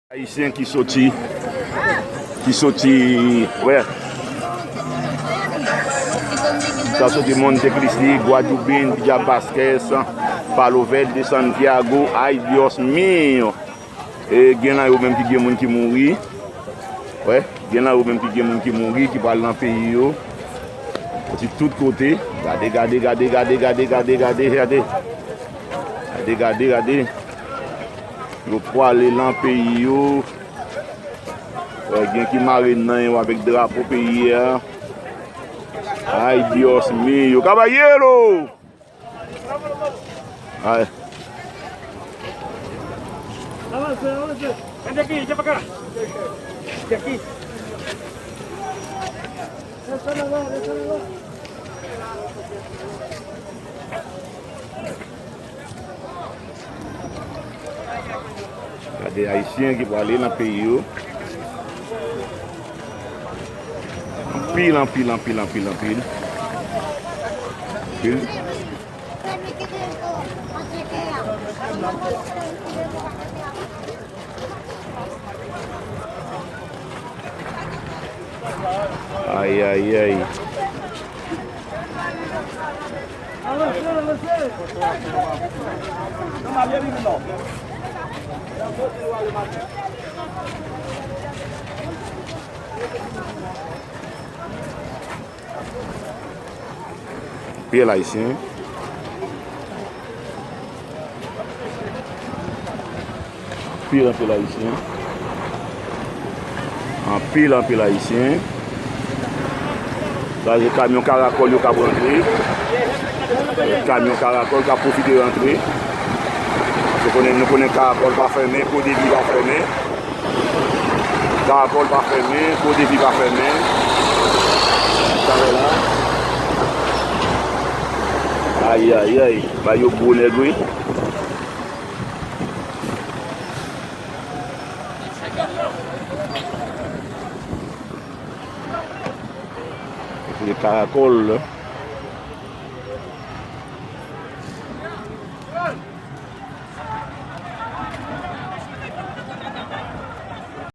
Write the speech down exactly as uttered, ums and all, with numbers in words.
Ayisyen ki soti, ki soti, wè. Sa soti Monte Cristi, Gwadloupin, Villa Vasquez, Palo Verde, Santiago, ay Dios mío. E gen nan yo menm ki gen moun ki mouri. Wè, gen nan yo menm ki gen moun ki mouri, ki pral nan peyi yo. Soti tout kote. Gade, gade, gade, gade, gade, gade, gade, gade. Gade, gade, gade. Yo prale nan peyi yo. Wè, gen ki mare nan yo avèk drapo peyi a. Ay Dios mío, caballero! Ay. Avanse, avanse. Jackie, vin pa ka. Jackie. Desann anvan, desann anvan. Gade Ayisyen ki prale nan peyi yo. Anpil, anpil, anpil, anpil, anpil. Anpil. Ay, ay, ay. Anpil Ayisyen. Anpil, anpil Ayisyen. Anpil, anpil Ayisyen. Sa se kamyon karakòl yo k ap rantre. Kamyon karakòl k ap pwofite rantre. Nou konnen, nou konnen karakòl pa fèmen, Kodevi pa fèmen. Karakòl pa fèmen, Kodevi pa fèmen. Sa wè la. Ay, ay, ay. Ba yo gwo nèg, wi. Se karakòl,